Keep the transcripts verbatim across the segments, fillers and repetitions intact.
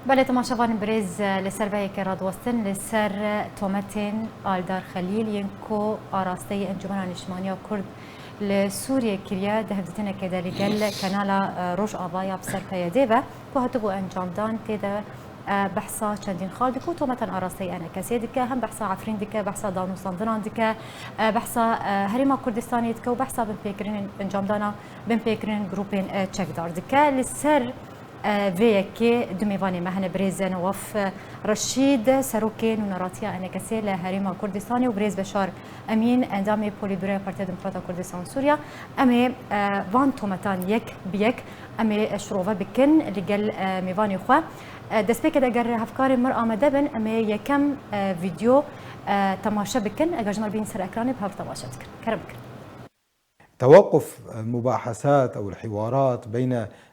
Belê, temaşevanên birêz, li ser vê yekê radiwestin, li ser tometên Aldar Xelîl yên ku arasteyî Encûmena Niştimaniya Kurd li Sûriyê kiriye, di hevdîtinekê de li gel kenala, e, Rojava ya bi ser P Y D ve ku hatibû encamdan, tê de, e, behsa çendîn xal dike û tometan arasteyî E N K S'ê dike, hem behsa Efrîn dike, behsa danûstandinan dike, e, behsa, e, Herêma Kurdistanê dike û behsa binpêkirinên encamdana binpêkirinên grûpên, e, çekdar dike. Li ser E, vê yekê du mêvanê me hene, birêz Newaf Reşîd, serokê nûneratiya E N K S'ê li Herêma Kurdistanê û birêz Beşar Emîn, endamê Polîtbüroya Partiya Demokrata Kurdistan Sûriya. Em ê, e, van tometan yek bi yek em ê şirove bikin li gel, e, mêvanê xwe. E, destpêkê de ger hevkarên mir amade bin, em ê yekem, e, vîdyo, e, temaşe bikin. Eger ji me re bînin ser ekranê, bi hev temaşe dikin. Kerem bikin. توقف المباحثات أو الحوارات بين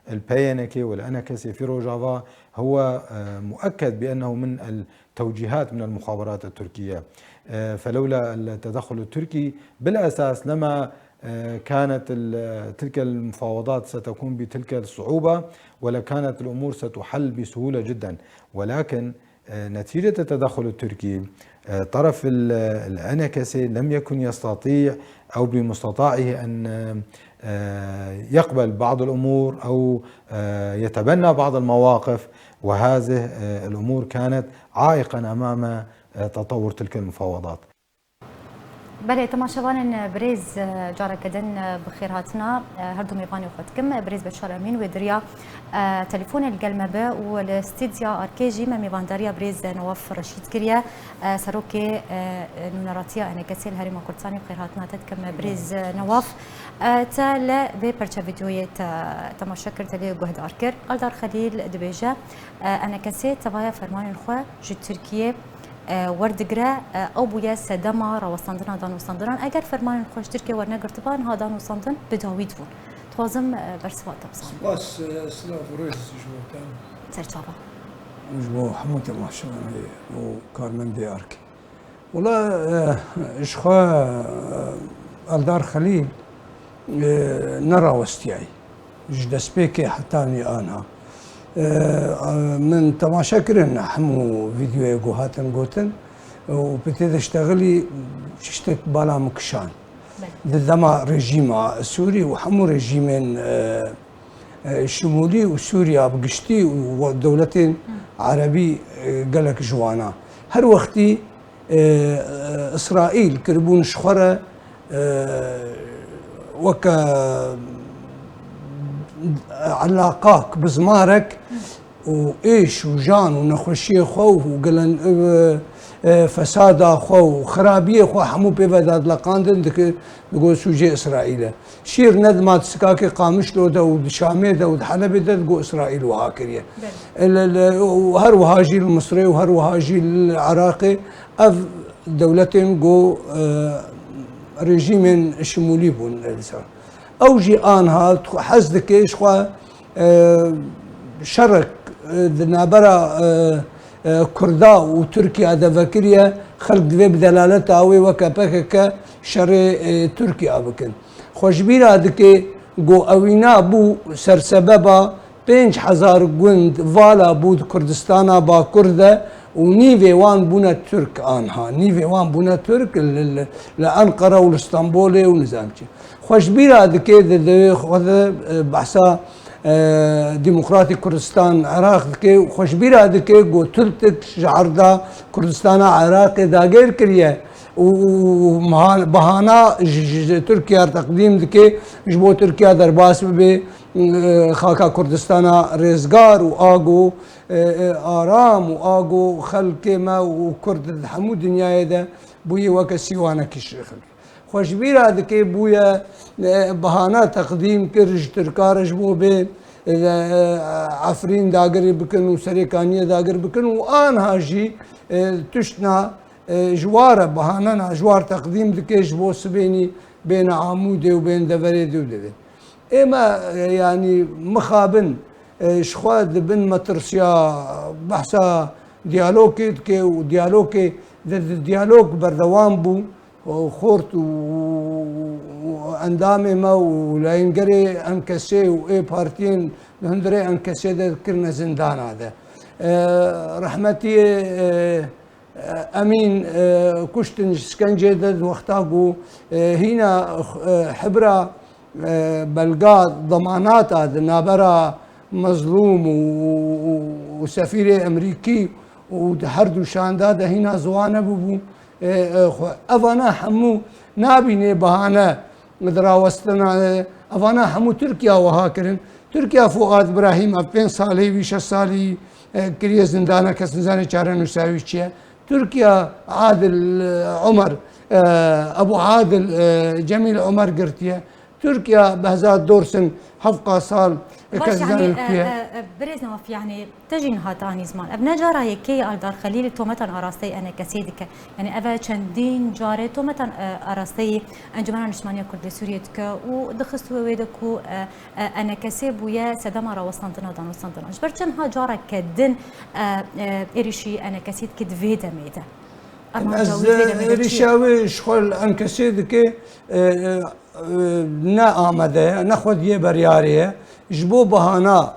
ال P Y N K وال N K S في روجافا هو، آه، مؤكد بأنه من التوجيهات من المخابرات التركية. آه، فلولا التدخل التركي بالأساس لما، آه، كانت ال-، تلك المفاوضات ستكون بتلك الصعوبة، ولكانت الأمور ستحل بسهولة جدًا. ولكن نتيجة التدخل التركي، طرف ال N K S لم يكن يستطيع أو بمستطاعه أن يقبل بعض الأمور أو يتبنى بعض المواقف، وهذه الأمور كانت عائقا أمام تطور تلك المفاوضات. Belê, temaşevanên birêz, careke din bi xêr hatina her du mêvanê xwe dikim. Birêz Beşar Emîn wê di riya telefonê li gel me be û li stûdya arkê jî me mêvandariya birêz Newaf Reşîd kiriye, serokê nûneratiya E N K S'ê li Herêma Kurdistanê. Bi xêr hatina te dikim birêz Newaf. Te li vê perçe vîdyoyê te temaşe kir, te lê guhdar kir. Aldar Xelîl dibêje, E N K S tevaya fermanên xwe ji Tirkiyê e, werdigire, e, ew bûye sedema rawestandina danûstandinan. Eger fermanên xwe ji Tirkiye wernegirtiba, niha danûstandin bi dawî dibûn. Dixwazim, e, bersiva te bizanim. Spas, e, silav û rêz ji bo te. Serçava. Û ji bo hemû temaşevanê û karmendê arkê. Wela, e, ji xwe, e, Eldar Xelîl, e, nerawestiyayî. Ji destpêkê hetanî aniha. E, min temaşe kirin hemû vîdyoyê ku hatin gotin û bi tê de ştexilî tiştek bala min kişand. Belê. Di dema rejîma Sûrî û hemû rejîmên, e, e, şimûlî û Sûriya bi giştî û we-, dewletên Hı. erebî, e, gelek ji wana. Her wextî e, Îsraîl kiribûn ji xwe re, e, weke elaqak, bizmarek û êş û jan û nexweşiyê xwe û gelen, e, e, fesada xwe û xirabiyê xwe hemû pê ve dadileqandin, dike, digot sûcê Îsraîl e. Şîr ne dima di sikakê Qamişlo de û di Şamê de û di Helebê de digot Îsraîl wiha kiriye. Belê. Li, li, û her wiha jî li Misrê û her wiha jî li Iraqê ev dewletên ku, e, rejîmên şimûlî bûn li ser. Ew jî anha hez dike ji xwe, e, şerek, e, di navbera, e, e, Kurda û Tirkiya de vekiriye, xelk divê bi delaleta wê weke P K K şerê, e, Tirkiya bikin. Xwe ji bîra dike ku ewîna bû sersebeba pênc hezar gund vala bû di Kurdistana Bakur de û nîvê wan bûne Tirk anha. Nîvê wan bûne Tirk li, li, li Enqere û li Stenbolê û nizam çi. Xwe ji bîra dike di, di xwe de, e, behsa, e, Demokratîk Kurdistan Iraq dike û xwe ji bîra dike ku Tirk ji erda Kurdistana Iraqê dagêr kiriye û, û, û meha-, bahana ji, ji, ji Tirkiye re teqdîm dike, ji bo Tirkiye derbas bibe, e, xaka Kurdistana rêzgar û ago, e, e, aram û ago xelkê me û Kurd di hemû dinyayê de bûye weke sîwanekî ji xelkê. Xwe ji bîra dike bûye, e, bahana teqdîm kir ji Tirka re ji bo bê, e, e, Efrîn dagirî bikin û Serê Kaniyê dagir bikin û anha jî, e, tiştna, e, ji wa re bahanena ji war teqdîm dike ji bo sibênî bêne Amûdê û bên deverê dû divê. Ême, e, yanî mixabin, e, ji xwe di bin metirsiya behsa diyalogê dike û diyalogê di, di diyalog berdewam bû. Xort û, û endamê me û layîngerê N K S û ê partiyên di hundirê N K S de kirine zindana de. E, rehmetiyê, e, Emîn, e, kuştin ji şkencê de di wexta ku, e, hîna, e, hibra, e, belga demanata di navbera Mezlûm û, û, û sefîrê Emerîkî û di her du şanda de hîna ziwane bûbû. E, e, xwe, evana hemû nabînê bahane di rawestina, e, evana hemû Tirkiya wiha kirin. Tirkiya Fuad Birahîm ev pênc salî wî, şeş salî, e, kiriye zindana, kes nizane çarenûsa wî çi ye. Tirkiya Adil, e, Omer, e, Ebu Adil, e, Cemîl Omer girtiye. Tirkiya Behzat Dorsin heft sal, e, Baş, kes yani, nizane e, ku ye. E, e, birêz Newaf, yani, te jî niha te anî ziman. Ev ne cara yekê ye Aldar Xelîl tometan arasteyî enekesê dike. Yani, ev e çendîn carê tometan, e, arasteyî Encûmena Niştimaniya Kurd li Sûriyê dike û dixist wê wê de ku, e, e, enekesê bûye sedema rawestandina danûstandina. Ji ber çi niha careke din, e, e, êrîşî enekesê dike di vê demê de? Armanca Ez, wê di vê e, demê de çi ye? Êrîşa wê ji xwe li enkesê dike, e, e, e, ne amade ye, ne xwediyê beryarê ye. Ji bo bahana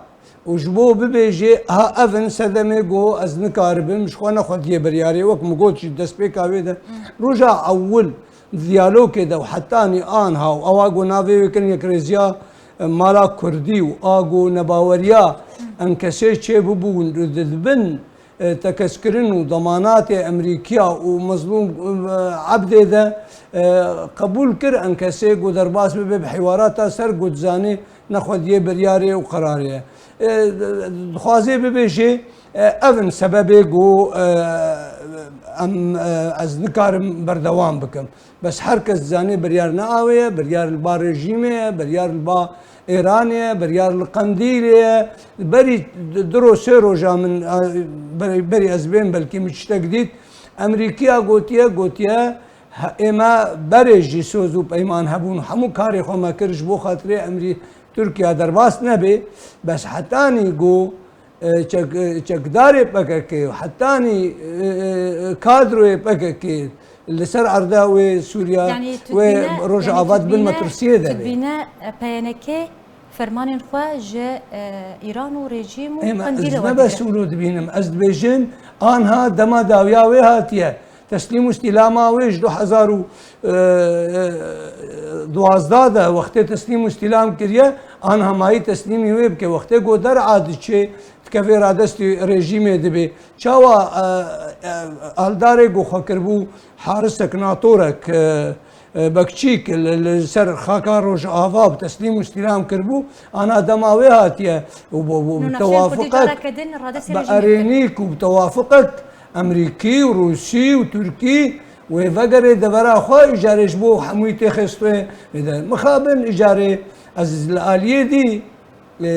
û ji bo bibêjê, ha, ev in sedemê ku ez nikaribim, ji xwe ne xwediyê beryarê ye. Wek min got jî destpêka wê de, roja ewil diyalogê de û hetanî anha û ewa ku navê wê kirin yekrêziya, e, mala kurdî û a ku nebaweriya enkesê çêbûbû di, di bin e, tekez kirin û demanatê Emerîkiya û Mezlûm, e, Ebdê de, e, qebûl kir enkesê ku derbas bibe bi hîwarata ser ku dizanê ne xwediyê biryarê û qerarê ye. E, dixwazê bibêjê, e, ev in sebebê ku, e, em, e, ez nikarim berdewam bikim. Bes her kes dizane biryar ne awê ye, biryar li ba rejîmê ye, biryar li ba Êranê ye, biryar li Qendîlê ye. Berî du roj, sê roja min, a, berî, berî ez bên belkî min tiştek dît. Emerîkiya gotiye, gotiye, he, ê me berê jî soz û peyman hebûn. Hemû karê xwe me kir ji bo xatirê Emerî-, Tirkiya derbas nebê. Bes hetanî ku e, çek-, e, çekdarê P K K û hetanî, e, e, kadroyê P K K li ser erda wê Sûriya, Yani, tu wê dibîne, Rojava yani, tu dibin dibîne, metirsiyê de tu be. Dibîne, e, P Y N K fermanên xwe ji, e, Îran û rejîm û Ê me, Qendîlê ez we ne digire. Bes wilo dibînim. Ez dibêjim, anha dema dawiya wê hatiye. Teslîm û îstîlama wê ji du hezar û duwazdeh de wextê teslîm û îstîlam kiriye, anha mayî teslîmî wê bike. Wextê ku der'a diçê, dikeve radestî rejîmê dibê. Çawa, e, e, aldarê ku xwe kiribû harisek, natorek, e, e, bekçîk li, li ser xaka Rojava bi teslîm û îstîlam kiribû, ana dema wê hatiye û bi, bi, bi Nû nexşeyên Kurdî tewafiqek, careke din radestî bi rejîmê dike. Erênîk û bi tewafiqek Emerîkî û Rûsî û Tirkî wê vegerê devera xwe, îcarê ji bo hemûyî tê xistwê vê de. Mixabin îcarê ez li aliyê dî, e,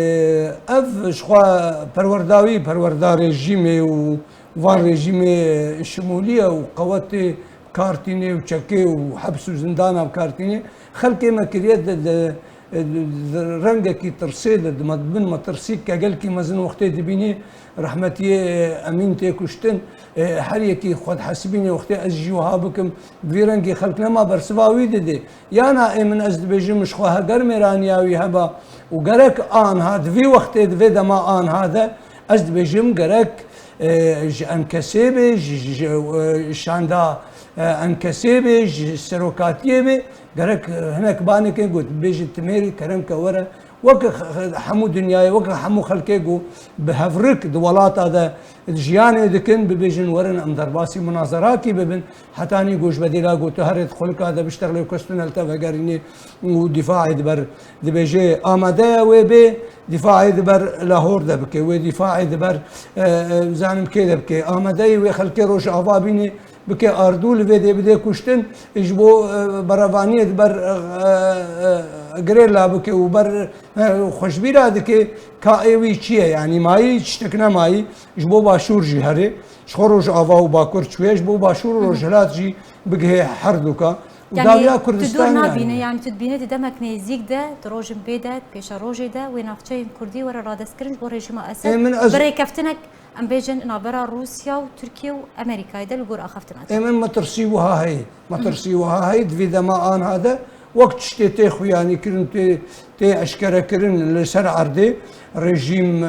ev ji xwe perwerda wî, perwerda rejîmê û van rejîmê şimûlî ye û qewetê kartînê û çekê û heps û zindana bi kartînê xelkê me kiriye de, de, e, di, di rengekî tirsê de, di me, bin metirsî ke gelkî mezin wextê dibînî rehmetiyê, e, Emîn tê kuştin, e, her yekî xwe dihesibînê wextê ez jî wiha bikim, bi vî rengî xelk nema bersiva wî didê. Yana ê min ez dibêjim ji xwe heger mêraniya wî heba û gerek anha di vî wextê di vê dema anha de ez dibêjim gerek, e, ji enkesê bê, ji, ji, ji, e, şanda, e, enkesê bê, ji serokatiyê bê, gerek, e, hinek banekê got, bêjin timêrî kerem ke were, weke x-, x-, hemû dinyayê, weke hemû xelkê ku bi hevrik di welata de jiyanê dikin, bibêjin werin em derbasî munazerakî bibin, hetanî ku ji bedîla ku tu herê di xulika de biştexlê û kes tune li te vegerînê û dîfaê di ber, dibêje amade ye wê bê, dîfaê di ber Lahor de bike, wê dîfaê di ber, e, e, zanim kê de bike, amade ye wê xelkê Rojava bînê, bike ardû li vê dê bidê kuştin, ji bo, e, berevaniyê di ber, e, e, e, girêla bike û ber, e, xwe ji bîra dike ka ê wî çi ye, yanî mayî tiştek nemayî, ji bo Başûr jî herê, ji xwe Rojava û Bakur çûye, ji bo Başûr û Rojhilat jî bigihê herduka. Û Yani, dawiya tu Kurdistan dûr yani. Nabîne, yani, tu dibîne di demek nêzîk de, di rojên bê de, pêşerojê de, wê navçeyên Kurdî were radestkirin ji bo rejîma Esed, Ê min ez bi rêkeftinek Em bêjin navbera Rûsya û Tirkiye û Amerîkayê de li gor axaftina te. Ê min metirsî wiha heye. Metirsî wiha heye di vî dema anha de Wek tiştê tê xuyanîkirin, tê, tê eşkerekirin li ser erdê, rejîm, e,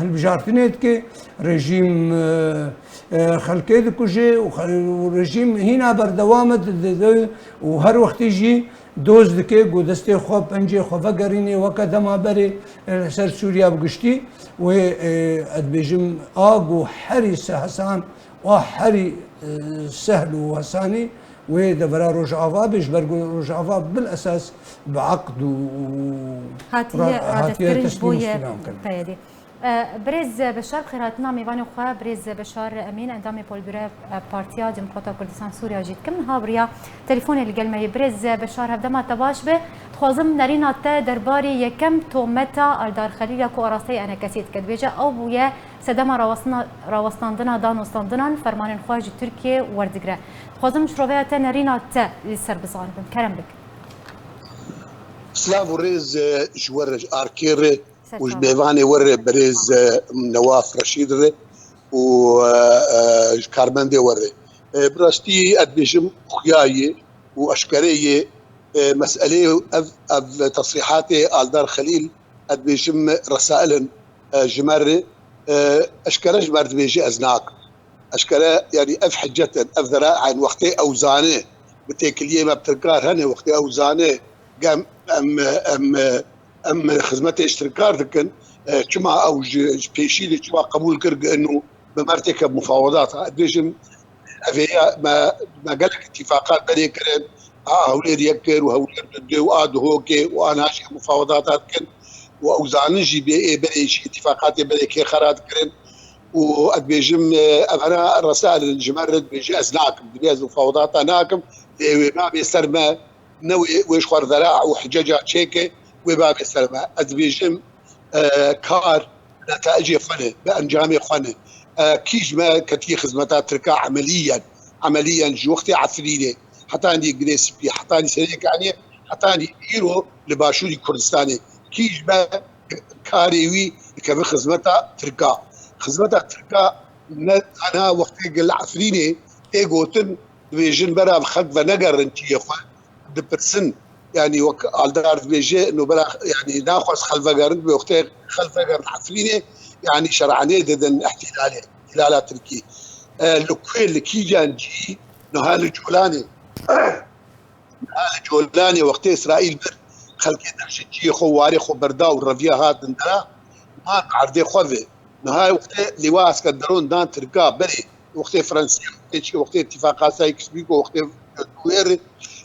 hilbijartinê dike, rejîm, e, e, xelkê dikuje û xe-, û rejîm hîna berdewam e di, di, di, û her wextî jî doz dike ku destê xwe, pencê xwe vegerînê weke dema berê, e, li ser Sûriya bi giştî. Wê, e, ez dibêjim, a ku herî se-, hesan, a herî, e, sehl û hesanî, wê devera Rojava be, ji ber ku Rojava bil esas bi eqd û, û Hatiye ra-, hatiye radestkirin ji bo teslim yê Sûriyan kirin. P Y D. E, birêz Beşar, bi xêrhatina mêvanê xwe, birêz Beşar Emîn, endamê polbûre, e, Partiya Demokrata Kurdistan Sûriya jî dikim. Niha bi riya telefonê li gel me yê. Birêz Beşar, hevdema te baş be. Dixwazim nerîna te derbarê yekem tometa Aldar Xelîl ya ku arasteyê enekesê dike. Dibêje ew bûye sedema rawestina-, rawestandina danûstandinan, fermanên xwe ji Tirkiyê werdigire. Dixwazim ji roveya te nerîna te li ser bizanibim. Kerem bik. Silav û rêz, e, ji we re, ji arkê re û ji mêvanê we re, birêz, e, Newaf Reşîd re û, e, e, ji karmendê we re. E, bi rastî ez dibêjim xuya ye û eşkere ye, e, meselê ev, ev tesrîhatê Aldar Xelîl, ez dibêjim resail in, e, ji me re, e, eşkere ji me re dibêje ez nakim. Eşkere, yanî ev hicet in, ev zeraen wextê ew zane, bi têkiliyê me bi tirkar hene, wextê ew zane, gem, em, em, em xizmetê ji tirkar dikin, e, çima ew ji, ji pêşî de çima qebûl kir inu bi merteke mufawedata. Dibêjim, evê ya me, me gelek îtîfaqat berê kirin, a Hewlêr yek kir û Hewlêr du dê û a Duhokê û a niha jî mufawedata dikin û ew zanin jî bê ê berê jî îtîfaqatê berê kê xera dikirin û ez dibêjim, e, ev hera resail in ji me re dibêje ez nakim, dibê ez mufawedata nakim, lê wê nabê ser me, ne wê, wê ji xwe re zera û hiceca çêke, wê babê ser me. Ez dibêjim, e, kar netayicê xwe ne, bi encamê xwe ne. E, kî ji me ketiye xizmeta Tirka emeliyen, emeliyen ji wextê Efrînê, hetanî Girê Spî, hetanî Serêkaniyê, hetanî îro li Başûrî Kurdistanê. Kî ji me karê wî dikeve xizmeta Tirka? Xizmeta Tirka ne tena wextê li Efrînê tê gotin, dibêjin bera bi xelk venegerin cihê xwe, dipirsin. Yanî wek Aldar dibêje, no bera, yanî naxwaz xelk vegerin, dibê wextê xelk vegerin Efrînê, yanî şer'anê didin ihtilalê, ihtilala Tirkî. E, li ku, li kîjan cî, niha li Colanê. Niha li Colanê wextê Îsraîl bir, xelkê dev ji cihê xwe, warê xwe berda û reviya hatin dera, man erdê xwe ve. Niha wextê Lîwa Eskenderon dan Tirka berê, wextê Fransiya, wextê çi, wextê Îtîfaqa Sykes-Picot, wextê Duêr,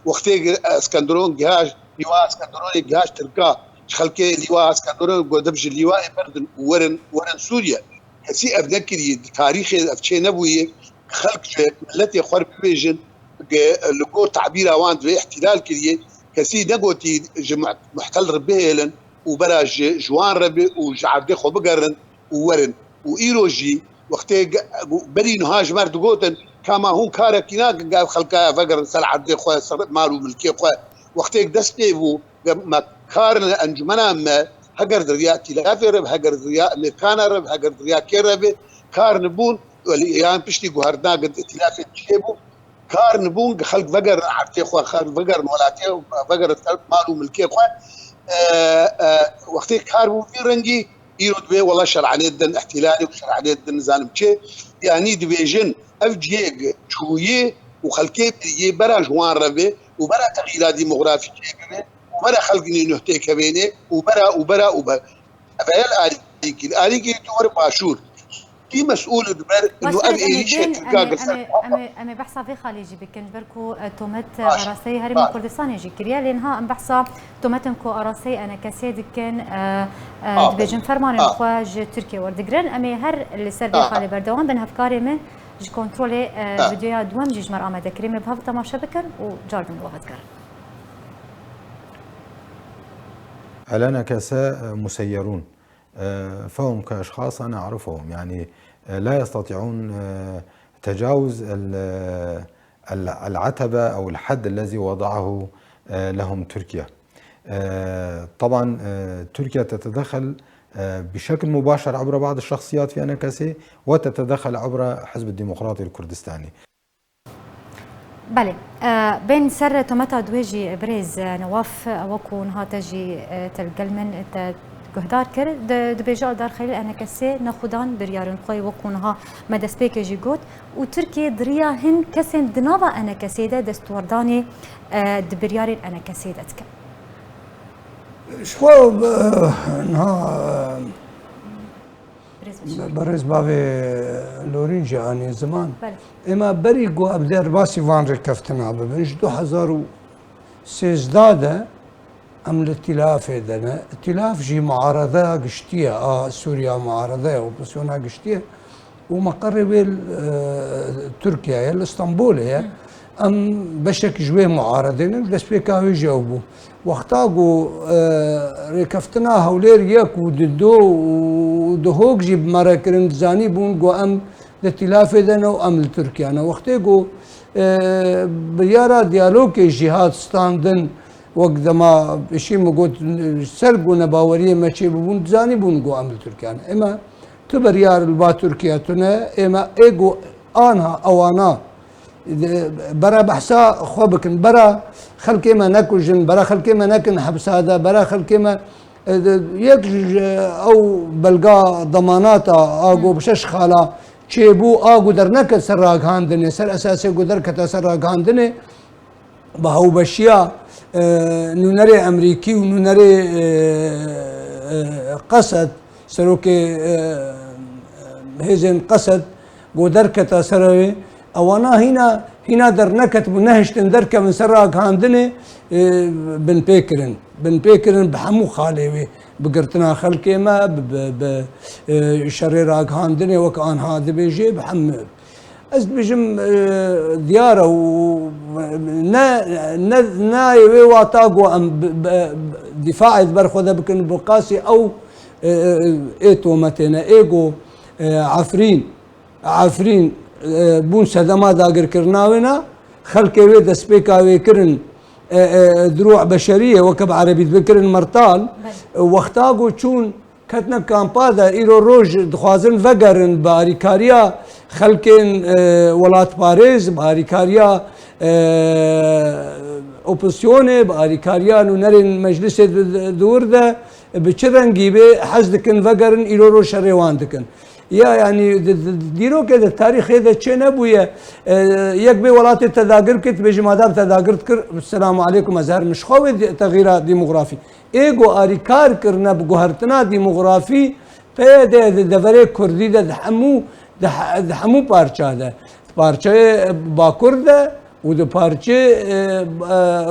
wextê Eskenderon gihaş, Lîwa Eskenderonê gihaş Tirka, ji xelkê Lîwa Eskenderon got, dev ji Lîwayê berdin û werin, werin Sûriye. Kesî ev nekiriye, di tarîxê ev çê nebûye, xelk ji miletê xwe re bibêjin, ge-, li gor tabîra wan divê îhtilal kiriye, kesî negotî ji muht-, muhtel re bihêlin û bera ji, ji wan re be û ji erdê xwe bigerin û werin. Û îro jî wextê ge-, berî niha ji me re digotin, ka ma hûn karekî nakin, ge ev xelka vegerin ser erdê xwe, ser mal û milkê xwe. Wextê dest pê bû, ge me karin li encumena me, heger di riya îtîlafê re be, heger di riya Amerîkana re be, heger di riya kê re be, kar nibûn, welî yan piştî guhertina ge îtîlafê çêbû, kar nibûn, ge xelk vegerin erdê xwe, xelk vegerin welatê, vegerin ser mal û milkê xwe. E, e, wextê kar bû vî rengî, îro dibê wela şer'anê didin îhtilalê û şer'anê didin nizanim çê. Yanî dibêjin, ev cihê çûyê û xelkê biriyê bera ji wan re be û bera texyîra demografîkê bibe û bera xelk nî nuh têkevênê û bera û bera û bera. Ev heye li alîkî, li alîkî tu were başûr. Kî mesûl diber inu ev êrîşê Tirka girse? Em ê, em ê behsa vê xalê jî bikin, ji ber ku, e, tomet, e, arasteyê Herêma Kurdistanê jî kiriye, lê niha em behsa tometin ku arasteyê enekesê dikin, e, e, dibêjin fermanên xwe ji Tirkiye werdigirin. Em ê her li ser vê xalê berdewam bin. Hevkarê min ji kontrolê, e, vîdeoya duwem jî ji me re amade kirî. Em ê bi hev temaşe bikin û cardin li we hedigerin. الأنكسة مسيرون، آه، فهم كأشخاص أنا أعرفهم، يعني، آه، لا يستطيعون، آه، تجاوز ال-، ال-، العتبة أو الحد الذي وضعه، آه، لهم تركيا. آه، طبعًا، آه، تركيا تتدخل، آه، بشكل مباشر عبر بعض الشخصيات في أنكسي، وتتدخل عبر حزب الديمقراطي الكردستاني. Belê. E, bên ser tometa duê jî birêz, e, Newaf, e, wekû niha te jî, e, te li gel min te guhdar kir. Di, dibêje Aldar Xelîl enekesê nexwedan biryarên xwe yê wekû niha me destpêkê jî got û Tirkiye di riya hin kesên di nava enekesê de destwerdanê, e, di biryarên enekesê de dike. Ji xwe, e, niha, e, Birêz Beşîr. Berêz bavê Lorîn jî anî ziman. Belê. Êma berî ku em derbasî van rêkeftina bibin, ji du hezar û sêzdeh de em li îtîlafê de ne. Îtîlaf jî muaredeya giştî ye, a Sûriya muarede ye, opozisyona giştî ye. Û meqerê wê li, e, Tirkiye ye, li Stenbolê ye. Em beşek ji wê muaredê ne, destpêka wê jî ew bû. Wexta ku, e, rêkeftina Hewlêr yek û di du û Duhok jî bi me re kirin, dizanî bûn ku em di îtîlafê de ne û em li Tirkiye ne. Wextê ku, e, biryara diyalogê jî hat standin, wek dema pêşî min got, ser ku nebaweriyê me çêbûbûn, dizanî bûn ku em li Tirkiye ne. Ême tu biryar li ba Tirkiye tune, ême ê ku anha ewana bera behsa xwe bikin, bera xelkê me nekujin, bera xelkê me nekin hepsa de, bera xelkê me, e, de, yek ji ew belga demanata a ku bi şeş xala çêbû, a ku derneket ser ragihandinê, ser esasê ku derkete ser ragihandinê, bi hawbeşiya, e, nûnerê Emerîkî û nûnerê, e, e, Qesed, serokê, e, hêzên Qesed, ku derketa ser ew ê, ewana hîna, hîna derneketibû, nehiştin derkevin ser ragihandinê, e, binpê kirin. Binpê kirin bi hemû xalê wê, bi girtina xelkê me, bi, bi, bi, e, şerê ragihandinê, wek anha dibêjê, bi hemû. Ez dibêjim, e, diyar e û ne, ne, nayê wê wata ku em bi, bi, dîfaê di ber xwe de bikin, bi qasî ew, e, e, ê tometê ne, ê ku, e, Efrîn, Efrîn, e, bûn sedema dagirkirina wê ne, xelkê wê destpêka wê kirin, e, e, dirû beşerî ye, weke bi erebî dibe kirin mertal. Belê. Wexta ku çûn ketine kampa de, îro roj dixwazin vegerin bi alîkariya xelkên, e, welatparêz, bi alîkariya, e, opozisyonê, bi alîkariya nûnerên meclisê di, di, di wir de, bi çi rengî bê hez dikin vegerin, îro roj şerê wan dikin. Ya, yanî, di, di, di dîrokê de, tarîxê de çê nebûye, e, yek bê welatê te dagir bike, tu bêjî, madem te dagir dikir, selamu aleykum, ez herim. Ji xwe wê di-, texîra demografî. Ê ku alîkar kirine bi guhertina demografî, P Y D di deverê Kurdî de, di hemû, di he-, di hemû parça de, di parçeyê Bakur de û di parçê, e, e,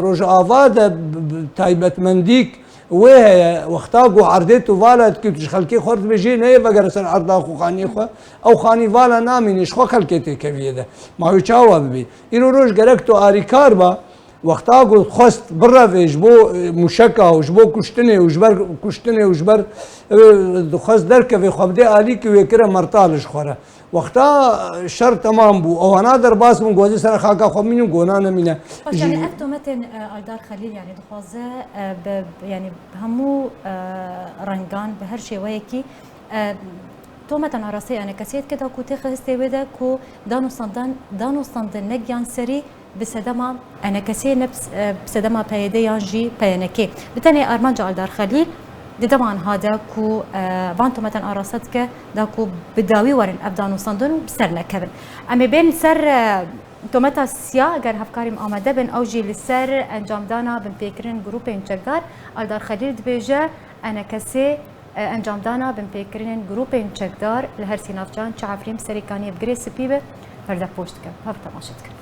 Rojava de b-, b-, taybetmendîk wê heye. Wexta ku erdê tu vala dikî, tu ji xelkê xwe re dibêjî, neyê vegere ser erda xwe, xaniyê xwe, ew xanî vala namîne, ji xwe xelkê têkeviyê de. Ma wê çawa bibê? Îro roj gerek tu alîkar ba, Wexta ku xwest birevê ji bo, e, mûşeka û ji bo kuştinê û ji ber kuştinê û ji ber, e, dixwest derkevê, xwe bidê alîkî, wê kire mertal ji xwe re. Wexta şer temam bû, ewana derbas bûn, ku ez ê ser xaka xwe bimînim, ku wana nemîne. Baş, yanî ev tometên, e, Aldar Xelîl, yanî dixwaze, e, bi, yanî bi hemû, e, rengan, bi her şêweyekî, e, Tometa narastiya enekesiyê dike da ku têxe histê wê de ku danûstandin, danûstandin ne giyanserî bi sedema enekesiyê ne bi s-, e, bi sedema P Y D yan jî P Y N K. Bi tenê armanca Aldar Xelîl di dema niha de ku, e, van tometan araste dike da ku bi dawî werin ev danûstandin û bi ser nekevin. Em ê bên li ser, e, tometa siya, eger hevkarî min amade bin, ew jî li ser encamdana binpêkirin grûpên çekdar. Aldar Xelîl dibêje, enekesê, e, encamdana binpêkirinên grûpên çekdar li her sî navçeyan, çi Efrîn, Serêkaniyê, bi Girê Spî be, perde pûç dikin. Hev temaşe dikin.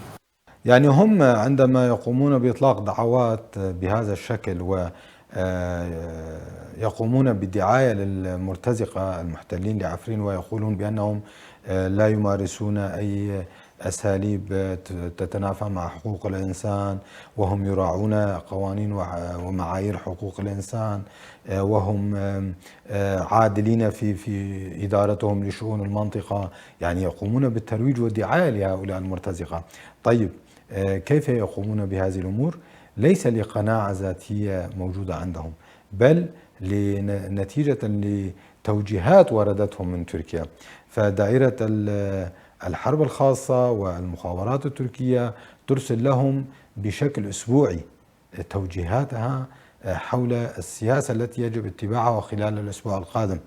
يعني هم عندما يقومون بإطلاق دعوات بهذا الشكل ويقومون بالدعاية للمرتزقة المحتلين لعفرين ويقولون بأنهم لا يمارسون أي أساليب تتنافى مع حقوق الإنسان، وهم يراعون قوانين ومعايير حقوق الإنسان، وهم عادلين في في إدارتهم لشؤون المنطقة، يعني يقومون بالترويج والدعاية لهؤلاء المرتزقة. طيب، كيف يقومون بهذه الأمور؟ ليس لقناعة ذاتية موجودة عندهم، بل لنتيجة لتوجيهات وردتهم من تركيا. فدائرة ال- الحرب الخاصة والمخابرات التركية ترسل لهم بشكل أسبوعي توجيهاتها حول السياسة التي يجب اتباعها خلال الأسبوع القادم،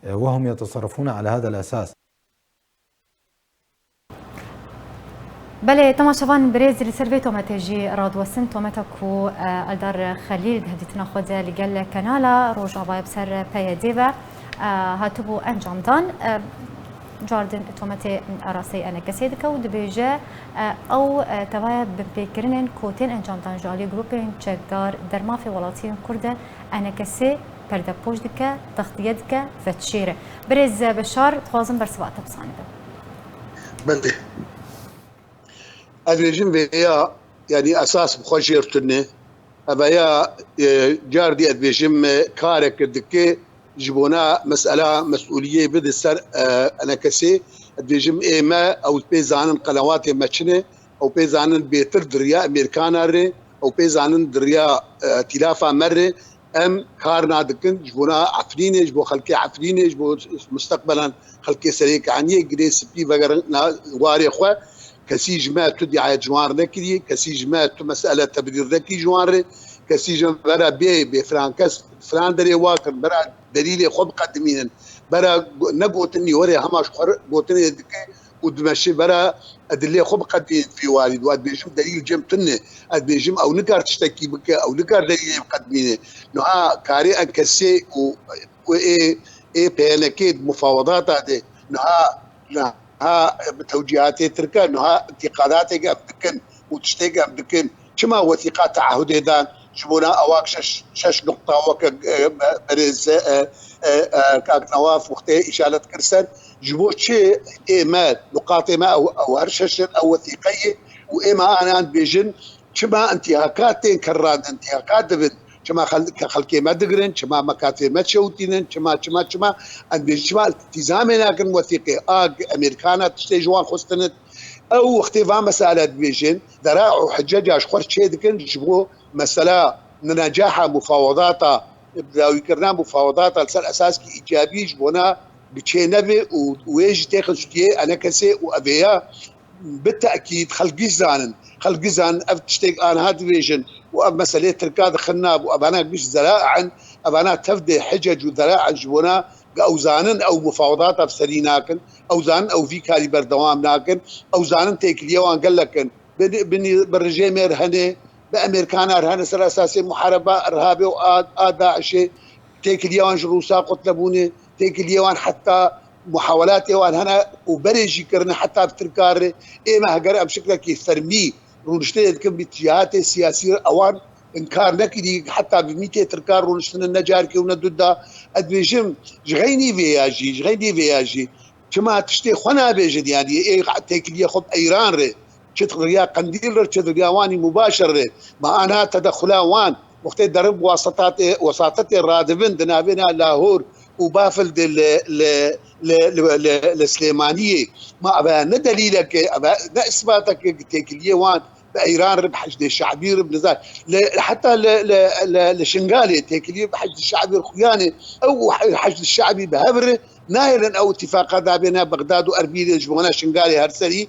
وهم يتصرفون على هذا الأساس. Belê, temaşevan birêz, li ser vê tometê jî radiwestin, tometa ku, e, Eldar Xelîl di hevdîtina xwe de li gel Kanala Rojavayê bi ser P Y D ve, e, hatibû encamdan. E, cardin tometê arasteyî enekesê dike û dibêje, e, ew, e, tevaye binpêkirinên ku tên encamdan ji alî grûpên çekdar dermafê welatiyên Kurd e, enekesê perdepoş dike, textiye dike, vetşêr e. Birêz Beşar, dixwazim bersiva te bizanibe. Belê. Ez dibêjim vêya, yanî esas bi xwe jêr tune. Eveya, e, cardî ez dibêjim, e, kareke dike ji bona mesela mesûliyê bide ser, e, enekesê. Ez dibêjim ê me, ew pê zanin qenewatê me çi ne, ew pê zanin bêtir di riya Amerîkana re, ew pê zanin di riya, e, tîlafa me re. Em kar nadikin ji bona Efrînê, ji bo xelkê Efrînê, ji bo musteqbelan xelkê Serêkaniyê, Girê Spî vegerin na warê xwe. Kesî ji me tu diayet ji wan re nekiriye, kesî ji me tu mesele tebrîr nekî ji wan re, kesî ji me bera bê, bê filan kes filan derê wa kirin, bera delîlê xwe biqedimînin, bera go-, negotinî werê hema ji xwe re gotinê dike û dimeşe bera edilê xwe biqedimînin vî warî. Û ez dibêjim delîl cem tune. Ez dibêjim ew nikar tiştekî bike, ew nikar delîlê biqedimîne. Niha karê enkesê û, û ê, ê P N K di mufawedata de niha, niha bi tewcîhatê Tirke, niha întîqadatê em dikin û tiştê em dikin. Çima wesîqa teahudê dan ji bona ewak şeş, şeş nuqta weke, e, berêz, e, e, e, kak Newaf wextê îşaret kir ser? Ji bo çi ê me, nuqatê me ew, ew her şeş in, ew wesîqe ye û ê me anan dibêjin, çima întîhakat tên kerrandin, întîhakat dibin, çima xel-, ke xelkê me digirin, çima mekatê me çewtînin, çima, çima, çima, em dibêjin, çima îltîzamê nakin wesîqê, a Amerîkana tiştê ji wan xwestin it. Ew wextê van mesele dibêjin, dera û hiceca ji xwe çê dikin, ji bo mesela necaha mufawedata, bi dawîkirina mufawedata li ser esaskî îcabî ji bona bi çê nebe û wê jî têxin stûyê enekesê û evêya bi tekîd xelk giş zanin. Xelk giş zanin ev tiştêk aniha dibêjin û ev meselê Tirka dixin nav û evana giş zera'a in, evana tev dê hicec û zera'a in ji bona ew zanin ew mufawedata bi serî nakin, ew zanin ew vî karî berdewam nakin, ew zanin têkiliyê wan gelek in. Bi, bi, bi rejêmê re hene, bi Amerîkana re hene ser esasê muhareba irhabê û a, a DAIŞê, têkiliyê wan ji Rûsa qutlebûne, têkiliyê wan heta muhawelatê wan hene û berê jî kirine heta bi Tirka re. Ê me heger em şikilekî fermî rûniştinê dikin bi cîhatê siyasî re, ewan inkar nekirî, heta bi mîtê Tirka rûniştine ne carkê û ne du da. Ez dibêjim, ji xeynî vê ya jî, ji xeynî vê ya jî, çima tiştê xwe nabêjin, yanî ê têkiliyê xwe bi Eyran re, çi di riya Qendîl re, çi di riya Wanî Mubaşir re, ma ana tedexula wan, wextê derin bi wasatatê, wasatetê radibin di navêna Lahor û Bafil de li, li, li, li, li, li Silêmaniyê, ma eve ne delîlek e, eve ne îsbatek e, têkiliyê wan bi Eyran re, bi Heşdê Şe'bî re, bi nizam, li, heta li, li, li, li Şingalê têkiliyê bi Heşdê Şe'bî re xuyanê, ew Heşdê Şe'bî bi hev re nahêlin ew îtîfaqa dabêne Bexdad û Erbîlê ji bona Şingalê her serî.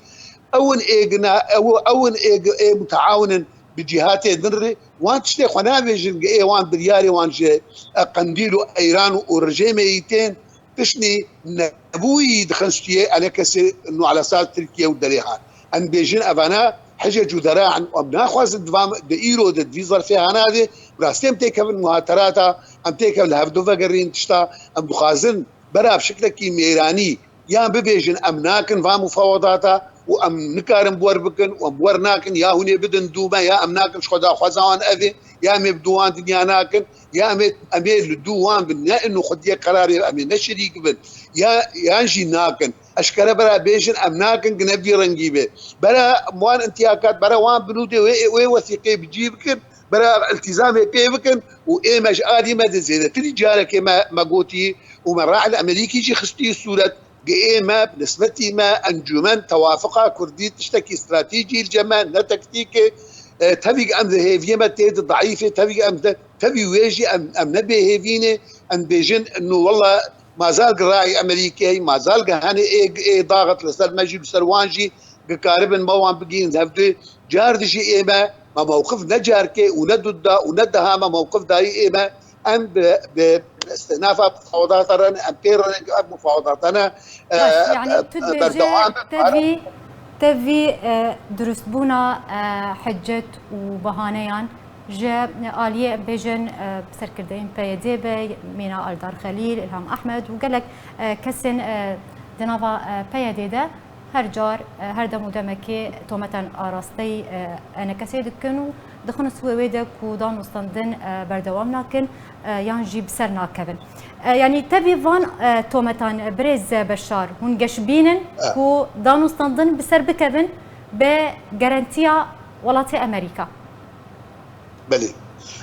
Ew in ê gina, ew, ew in ê, ê muteawin in bi cîhatê din re. Wan tiştê xwe nabêjin, ê wan biryarê wan ji, e, Qendîl û Eyran û rejêmê yî tên. Tiştî nebûyî dixin stûyê enekesê nû ala saz Tirkiye û derê han. Em dibêjin evana hicec û dera in, em naxwazin di van, di îro de, di vî zerfê hana de, rastî em têkevin muhaterata, em têkevin li hevdu vegerîn tişta, em dixwazin bera bi şiklekî mêranî yan bibêjin em nakin van mufawedata û em nikarin bi wer bikin û em bi wer nakin, ya hûn ê bidin dû me, ya em nakin ji xwe daxwaza wan ev e, ya em ê bi dû wan dinya nakin, ya em ê, em ê li dû wan bin, ne inu xwediyê qerarê em ê ne şirîk bin, ya, yan jî nakin. Eşkere bera bêjin em nakin gine vî rengî be. Bera wan întîhakat, bera wan binûdê wê, wê wesîqê bi cî bikin, bera îltîzamê pê bikin û ê me ji alî me de zêdetirî carekê me, me gotî û me Rael Emerîkî jî xistî sûret, gi ê me bi nisbetî me encûmen tewafiqa Kurdî tiştekî stratejî li cem me, ne tektîk e. E, tevî em di hêviyê me tê di daîf e, tevî em de, tevî wê jî em, em ne bêhêvî ne, em bêjin, nu wela Mazal gi rayî Amerîkeyê, mazal gi henê ê, ê daxit li ser me jî, li ser wan jî gikaribin me wan bigihînin hevdû. Car dijî ê me, me mewqif ne carkê û ne duda û ne daha me mewqif dayî ê me. Em bi, bi, bi îstînafa mufawedata re ne, em pê re ne, ev mufawedata ne, e, Baş, yani e, tu e, dibêje berdewam bin. Tevî, tevî, e, durustbûna, e, hicet û bahaneyan ji aliyê, em bêjin, e, serkirdeyên P Y D be, mîna Aldar Xelîl, Îlham Ehmed û gelek, e, kesên, e, di nava, e, P Y D de her car, e, her dem û demekê tometan arasteyî, e, E N K'ê dikin û dixin û wê de ku danûstandin, e, berdewam nakin, e, yan jî bi ser nakevin. E, yanî tevî van, e, tometan, e, birêz Beşar, hûn geşbîn in E. ku danûstandin bi ser bikevin bi garantiya welatê Amerîka? Belê.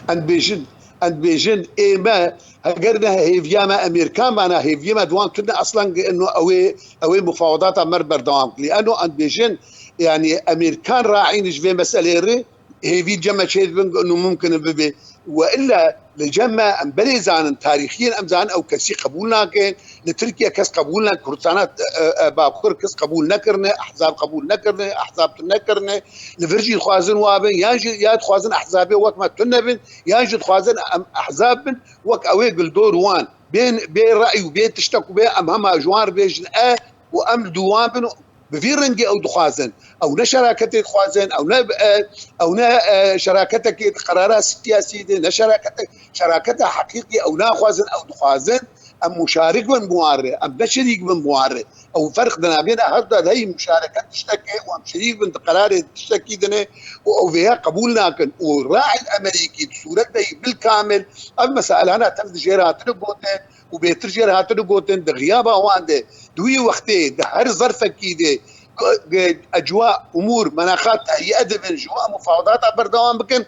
Em dibêjin, em dibêjin ê me, heger ne hêviya me Amerîkan mane, hêviyê me di wan tune, aslan eno ew ê, ew ê mufawedata me berdewam kirî. Eno em dibêjin, yanî Amerîkan raîn ji vê meselê re, hêvî cem me çêdibin ku eno mumkin e bibe. We illa li cem me em belê zanin, tarîxiyen em zanin ew kesî qebûl nakin. Li Tirkiye kes qebûl ne, Kurdistana, e, e, Bakur kes qebûl nekirine, ehzab qebûl nekirine, ehzab tune nekirine. Li vir jî dixwazin wa bin, yan jî ya dixwazin ehzabê wek me tune bin, yan jî dixwazin em ehzab bin wek ew ê gildor wan. Bê, bê re'y û bê tiştek û bê em hema ji wan re bêjin e û em li dû wan bin û bi vî rengî ew dixwazin. Ew ne şeraketê dixwazin, ew ne, e, ew ne, e, şeraketekê di qerara siyasî de, ne şerakete, şeraketa heqîqî ew naxwazin, ew dixwazin em muşarik bin bi wan re, em ne şerîk bin bi wan re. Ew ferq di navbêna her du de heye, muşareket tiştekê û em şerîk bin di qerarê tiştekî dine û ew vêya qebûl nakin. Û raî Amerîkî di sûretdeyî bilkamil ev mesailana tev di jêr hatine gotin û bêtir jêr hatine gotin, di xiyaba wan de, di wî wextê, di her zerfekî de, ge-, ge-, ecwa, umûr, menaxat tehiye dibin, ji wan mufawedata berdewam bikin,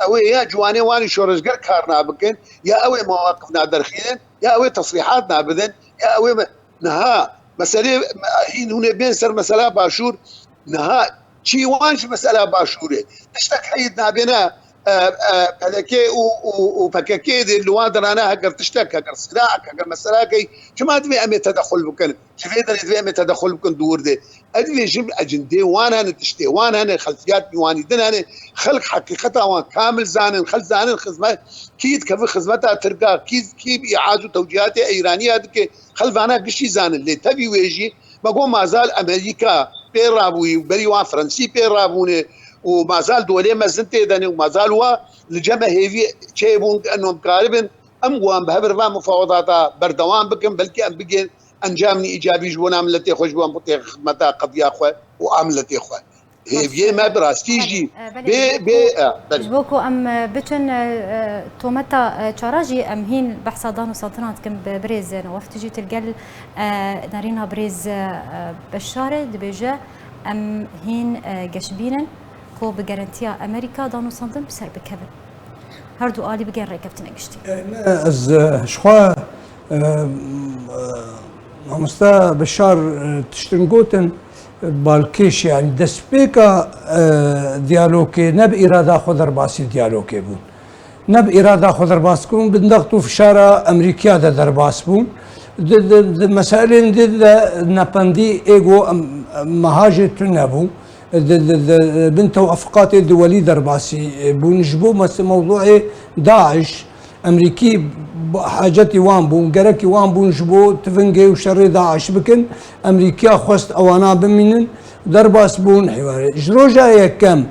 ew ê ya ciwanê wan ê şoreşger kar nabikin, ya ew ê mewaqif naderxînin, ya ew ê tesrîhat nabidin, ya ew ê me-, niha meselê me-, hîn hûn ê bên ser mesela Başûr, niha çî wan ji mesela Başûrê. Tiştek heyî nabêne, e, e, P D K û, û, û P K K de li wan dirane heger tiştek, heger sîlahek, heger meselekey, çima divê em ê tedexul bikin? Ji vê derê divê em ê tedexul bikin dûr de. Ez dibêjim, ecindê wan hene, tiştê wan hene, xelfiyat wan din hene. Xelk heqîqeta wan kamil zanin, xelk zanin xizmet, kî dikeve xizmeta Tirka, kî, kî îaz û tewcîhatê Eyraniya dike, xelk vana giştî zanin. Lê tevî wê jî, me got mazal Amerîka pê rabûyî û berî wan Fransî pê rabûne û mazal dolê mezin tê de ne û mazal wa li cem me hêvî çêbûn, eno em karibin, em wan bi hev re va mufawedata berdewam bikin, belkî em bigên encamî îcabî ji bona miletê xwe, ji bona xidmeta qediya xwe û a miletê xwe. Hêviyê me bi rastî jî bê, bê, e, belê. Ji bo ku em, e, biçin, e, e, tometa, e, çara jî em hîn behsa dan û santinan dikin bi birêz Newef, tu jî tu li gel, e, nerîna birêz, e, Beşarê dibêje, em hîn, e, geşbîn in ku bi garantiya Amerîka danûstandin bi ser bikevin. Her du alî bigên rêkeftina giştî. E, ne, ez, e, ji xwe, e, e, mamoste Beşar, e, tiştin gotin, e, balkêş, yani destpêka, e, diyalogê ne bi îrada xwe derbasî diyalogê bûn. Ne bi îrada xwe derbas bûn, bi next û fişara Amerîkiya de derbas bûn. Di, di, di meselên din de nependî êgo em, em, meha jê tune bû. Di, di, di bin tewafiqatê duwelî derbasî, e, bûn. Ji bo mes-, mewduê DAIŞ, Emerîkî b-, hacetî wan bûn, gerekî wan bûn ji bo tivingê û şerê DAIŞ bikin. Emerîkiya xwest ewana bimînin, derbas bûn. Hêwarê ji roja yekem,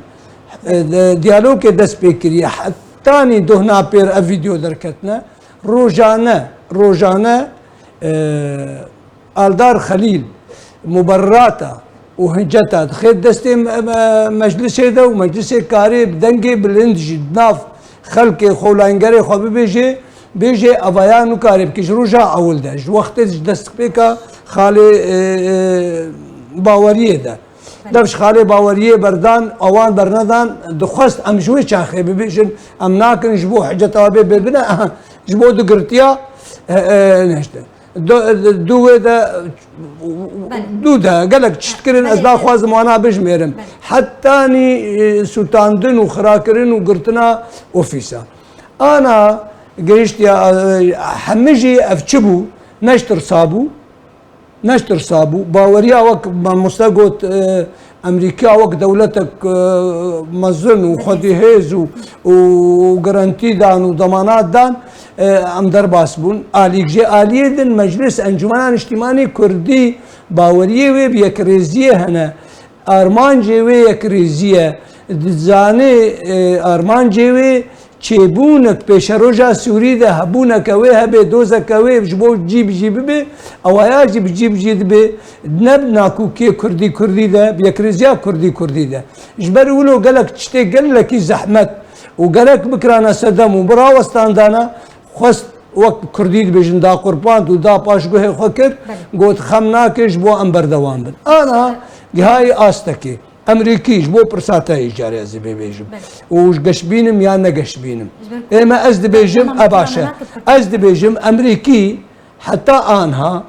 e, de, diyalogê dest pê kiriye. Hetanî doh napêr ev vîdeo derketine. Rojane, rojane, e, Aldar Xelîl muberrata û hinceta dixê destê me-, me-, meclisê de û meclisê karê bi dengê bilind jî di nav xelkê xwe û layîngerê xwe bibêje, bêje evaya nikarê bike ji roja ewil de, ji wextê ji destpêka xalê, e, e, Baweriyê de. Dev ji xalê Baweriyê berdan, ewan bernedan, dixwest em ji wê çaxê bibêjin, em nakin ji bo hiceta bê bêbine, ji bo du girtiya, e, e, nehiştin. Du, du wê de, Belê. Du de, gelek tişt kirin, ez Belê. Naxwazim wana bijmêrim. Belê. Hetanî, e, sûtandin û xirakirin û girtina ofîsa. Ana gihiştiya, e, hemî jî ev çi bû? Neştirsabû, neştirsabû. Baweriya wek mamoste got, e, Emerîka wek dewletek, e, mezin û xwedî hêz û, û garantî dan û demanat dan, e, em derbas bûn. Alîk jê aliyê din Meclis Encûmena Niştîmanî Kurdî baweriyê wê bi yekrêziyê hene. Armancê wê yekrêzî ye. Dizanê, e, armancê wê çêbûnek pêşeroja Sûrî de hebûneke wê hebe, dozeke wê ji bo cî bi cî bibe, ewaya jî bi cî bi cî dibe, ne bi nakokiyê Kurdî Kurdî de, bi yekrêziya Kurdî Kurdî de. Ji ber wilo gelek tiştê gelekî zehmet û gerek bikirana sedem û bi rawestandana, xwest wek Kurdî dibêjin, da qurpand û da paşguhê xwe kir, Belê. Got, xem nake, ji bo em berdewam bin. Ana gihayî astekê. Emerîkî ji bo pirsa te yê carê ez ê bêbêjim. Belê. Û ji geşbînim ya negeşbînim. Ji ber ku Ê me ez dibêjim, Tamam, e baş e. tamam, Ez dibêjim, Emerîkî heta anha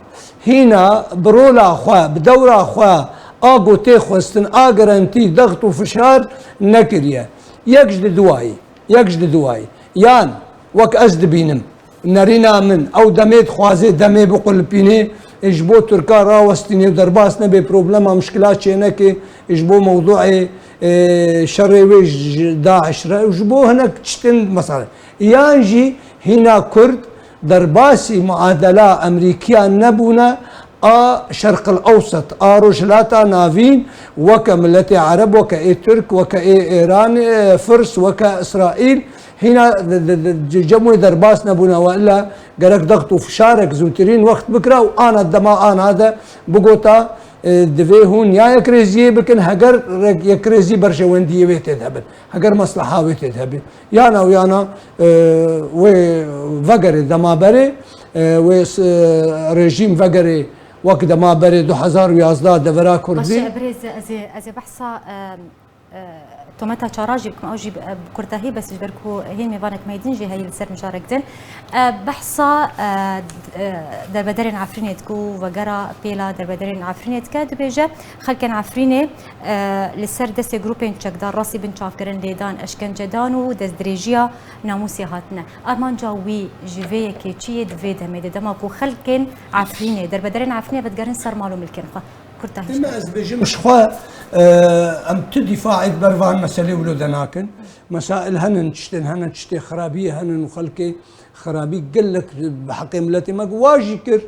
hîna bi rola xwe, bi dewra xwe a ku tê xwestin, a garantî, dext û fişar nekiriye. Yek ji di duwayî. Yek ji di duwayî. Yan, wek ez dibînim, nerîna min, ew demê dixwaze demê biqulipîne, e, ji bo Tirka rawestîne û derbas nebe, problema, mişkila çêneke, e, ji bo mewduê, e, şerê wê ji DAIŞ re, û ji bo hinek tiştin, mesela. Yan jî hîna Kurd derbasî muadela Emerîkiya nebûne, a Şerqil Ewset, a Rojhilata Navîn, weke miletê Ereb, weke ê Tirk, weke ê Êran, e, Firs, weke Îsraîl, hîna di, di, di, di cem wê derbas nebûne. We illa gerek dext û fişarek zûtirîn wext bikira û ana dema ana de bigota, e, divê hûn ya yekrêziyê bikin, heger rek-, yekrêzî berjewendiyê wê tê de hebin, heger mesleha wê tê de hebin. Yana û yana, e, wê vegerê dema berê, e, wê s-, rejîm vegerê wek dema berê du hezar û yazdeh devera Kurdî. Baş e, birêz, ez ê, ez ê behsa, e, e, tometa çara jî bikim, ew jî bi, e, bi kurtehî, bes ji ber ku hê mêvanek me yê din jî heye li ser mijarek din. E, behsa, e, d-, e, dervederên Efrînê dike û vegera pêla dervederên Efrînê dike, dibêje, xelkên Efrînê, e, li ser destê grûpên çekdar rastî binçavkirin, lêdan, eşkencedan û destdirêjiya namûsê hatine. Armanca wî ji vê yekê çi ye di vê demê de, dema ku xelkên Efrînê, derbederên Efrînê vedigerin ser mal û milkên xwe? Kurtahî Ema ez bêjim, ji xwe, e, em tu dîfaê di ber van meselê wilo de nakin. Mesail henin, tiştên henin, tiştê xirabiyê henin û xelkê xirabî gelek bi heqê miletê me wa jî kir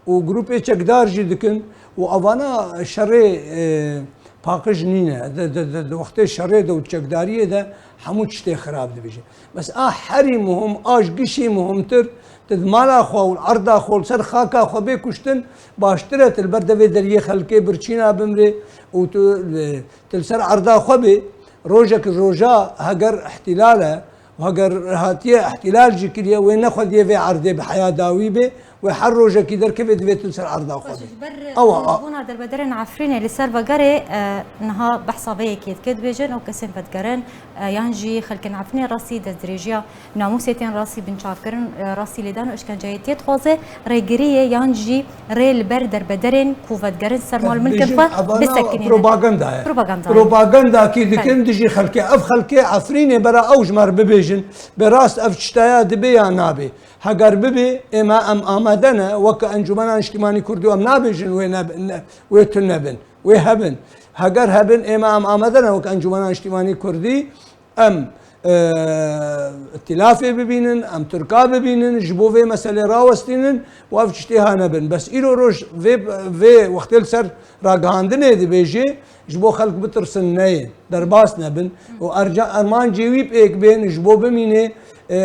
û grûpê çekdar jî dikin û avana şerê, e, paqij nîne. Di, di, di, di wextê şerê de û çekdariyê de hemû tiştê xirab dibêje. Bes a herî muhim, a ji gişî muhimtir, tu di mala xwe û li erda xwe û li ser xaka xwe bê kuştin, baştir e tu li ber devê deriyê xelkê birçîna bimrê û tu li, tu li ser erda xwe bê. Rojek roja heger îhtîlal e û heger hatiye îhtîlal jî kiriye, wê nexwediye vê erdê bi heya dawî bê, wê her rojekî derkeve divê tu li ser erda xwe Baş, bê. ji ber Ewa, a- bûna derbederên Efrînê li ser vegerê, e, niha behsa vê yekê dike, dibêjin ew kesên vedigerin, e, yan jî xelkên Efrînê rastî destdirêjiya namûsê tên rastî binçavkirin, e, rastî lêdan û eşkenceyê tê dixwaze rêgiriyê yan jî rê li ber derbederên ku vedigerin ser mal milkên Dibêjin xwe evana bisekinînin. propaganda ye. Propaganda ye. Propagandakî dikin Belê. dijî xelkê. Ev xelkê Efrînê bera ew ji me re bibêjin. Bi rast ev tiştaya dibe ya nabe? Heger bibe, êma em amade ne, weke Encûmena Niştîmanî Kurdî em nabêjin wê neb-, ne, wê tune bin, wê hebin. Heger hebin, êma em amade ne weke Encûmena Niştîmanî Kurdî em, e, îtîlafê bibînin, em Tirka bibînin, ji bo vê meselê rawestînin û ev tiştê ha nebin. Bes îro roj vê, vê wextê li ser ragihandinê dibêjê, ji bo xelk bitirsin neyê, derbas nebin û erca-, ermancê wî pêk bên, ji bo bimînê, e,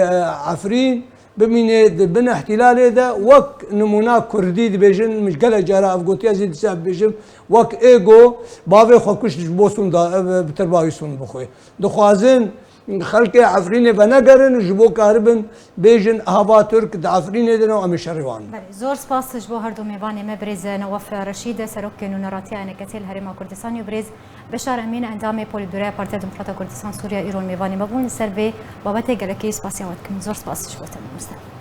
Efrîn, bimînê di bin îhtîlalê de, wek nimûna Kurdî dibêjin, min gelek cara ev gotiye, ez ê dîsa bibêjim, wek ê go bavê xwe kuşt ji bo sûn da, e, bi tirba wî sûn bixwe. Dixwazin xelkê Efrînê venegerin, ji bo karibin bêjin, hava Tirk di Efrînê de ne û em ê şerê wan bin. Belê, zor spas ji bo her du mêvanê me, birêz Newaf Reşîd, Serokê Nûneratiya Eneketê li Herêma Kurdistanê û birêz Beşar Emîn, endamê Polîtbüroya Partiya Demokrata Kurdistan Sûriye, îro mêvanê me bûn. Li ser vê babetê gelekî spasiya we dikim. Zor spas ji bo te, mamoste.